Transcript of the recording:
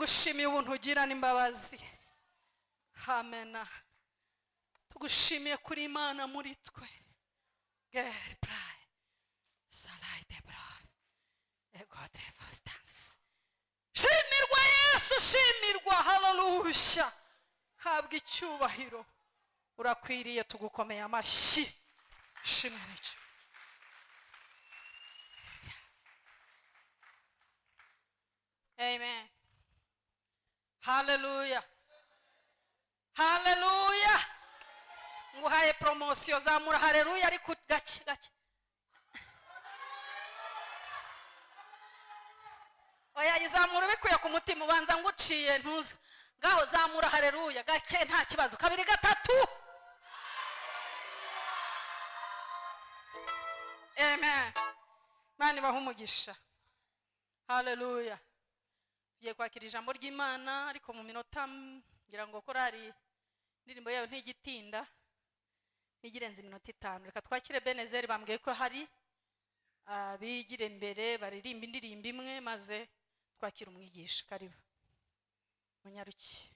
Tugushimiye ubuntu ugira n'imbabazi. Hamena. Tugushimiye kuri Imana muri twe. Gerbrae. Salai de brave. Ego trevastans. Shimirwa Yesu, shimirwa. Haleluya. Habwa icyubahiro. Urakwiriye, tugukomeye amashyi. Shimwe n'icyo. Amen. Haleluya. Haleluya. Nguhaye promosiyo, zamura haleluya ariko gake gake. Oya, izamura ubikuye ku mutima, ubanza nguciye ntuza. Ngaho zamura haleluya gake, nta kibazo. Kabiri, gatatu. Amen. Imana ibahe umugisha. Haleluya. Tugiye kwakira ijambo ry'Imana, ariko mu minota ngira ngo korari indirimbo yayo ntigitinda, ntigirenze iminota 5. Reka twakire Benezeri, bambwiye ko hari abigire mbere baririmba indirimbo imwe, maze twakira umwigisha. Karibu munyaruki.